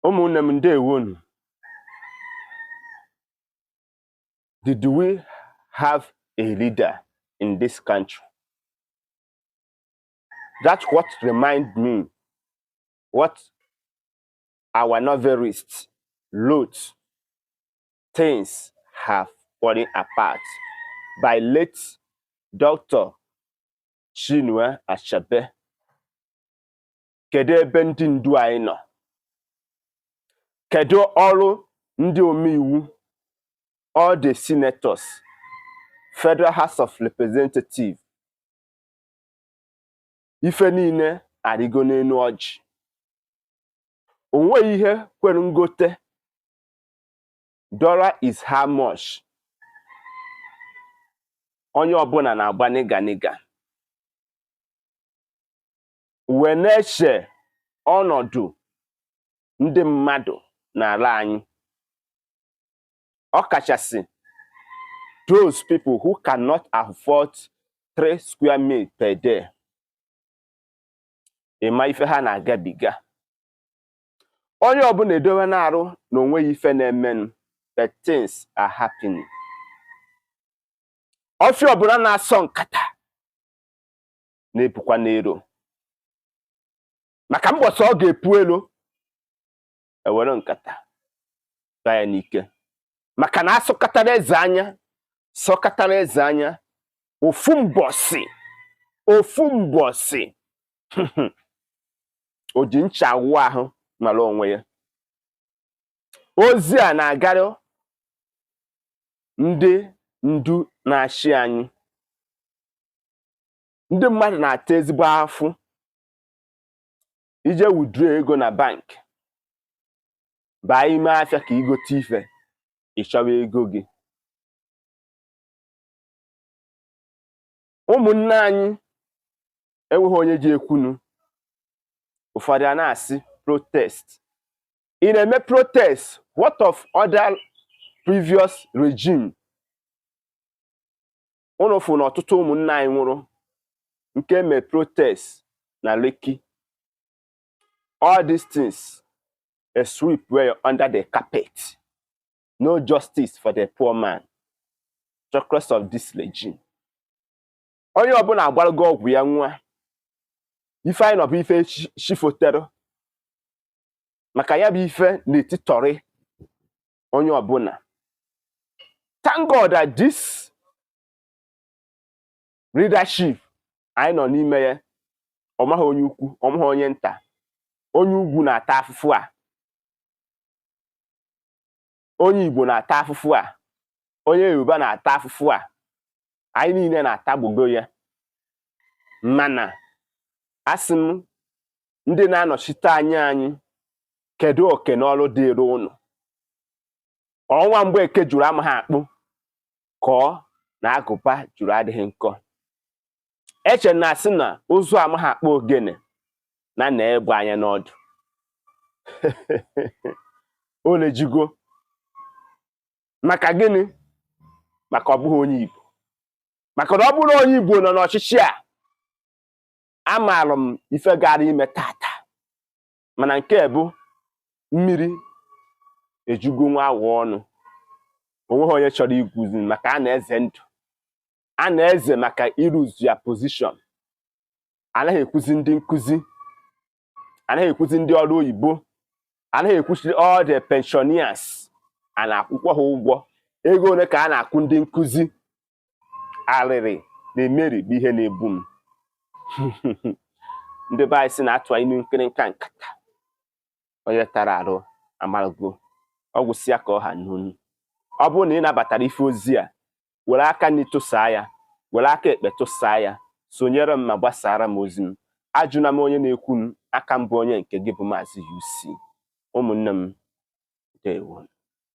Ụmụnne m, ndewonu. Did we have a leader in this country? That's what remind me what our novelists wrote, Things Have Fallen Apart, by late Dr. Chinua Achebe. Kedu ebe ndị ndu anyị nọ? Kedu ọrụ ndị omeiwu, all the senators, Federal House of Representatives? Ife niile arịgo n'elu ọjị. O nweghị ihe kwere ngote. Dollar is how much? Onye ọbụla na-agba nịga nịga wee na-eche ọnọdụ ndị mmadụ n'ala anyị, ọ kachasị those people who cannot afford three square meal per day. Ịma ife ha na-agabiga. Onye ọbụla edowe na-arụ na onweghị ife na-emenụ, but things are happening. Ọfịa ọbụla na-asọ nkata na-epukwa n'ero, maka mbọsị ọ ga-epu elu ewere nkata gaa ya n'ike, maka na asọkatara eze anya, sọkatara eze anya, ofu mbọsị, ofu mbọsị, o ji ncha awụ ahụ mara onwe ya. Ozi a na-agara ndị ndu na-achị anyị. Ndị mmadụ na-ata ezigbo afụ ije withdraw ego na bank, baa ime afịa ka igote ife, ị chọwa ego gị. Ụmụnne anyị enweghị onye ji ekwunu. Ụfọdụ a na-asị protest. Ị na-eme protest, what of other previous regime? Unu fụ na ọtụtụ ụmụnne anyị nwụrụ nke eme protest na Lekki. All these things a sweep well under the carpet. No justice for the poor man. Chocolates of this regime. Onye ọbụla agbarago ọgwụ ya nwa. Ife anyị nọ bụ ife chifotere, maka ya bụ ife na-etitọrị onye ọbụla. Thank God that this leadership anyị nọ n'ime ya, ọ maghị onye ukwu, ọ maghị onye nta. Onye ugwu na-ata afụfụ a, onye Igbo na-ata afụfụ a, onye Yoruba na-ata afụfụ a, anyị niile na-atagbugo ya. Mana asị m, ndị na-anọchite anya anyị, kedu oke n'ọrụ dịịrị unu? Ọnwa mgbe eke juru amaghị akpụ ka ọ na agụba juru adịghị nkọ. Eche na asị na ụzụ amaghị akpụ ogene na na-egbe anya n'ọdụ o lejigo. Maka gịnị? Maka ọ bụghị onye Igbo. Maka na ọ bụrụ onye Igbo nọ n'ọchịchị a, amaara m ife gara ime tata. Mana nke bụ mmiri ejugo nwa awọ ọnụ, onweghị onye chọrọ igwuzi, maka a na-eze ndụ, a na-eze maka ịrụzu ya position. Anaghị ekwuzi ndị nkụzi, anaghị ekwuzi ndị ọrụ oyibo, anaghị ekwuchi all the pensioners. A na-akwụkwọ ha ụgwọ ego ole ka a na-akwụ ndị nkụzi? Arịrị na-emeri bụ ihe na-ebu m. Ndị be anyị sị na-atụ inu nkịrịnka nkata onye tara arụ amarago ọgwụsịa ka ọ ha n'onu. Ọ bụrụ na ị nabatara ife ozi a, were aka nri tụsaa ya, were aka ekpe tụsaa ya, sonyere m ma gbasara m ozi m. Ajụna m onye na-ekwu m aka mbụ, onye nke gị bụ Maazị UC. Ụmụnne m, ndewo.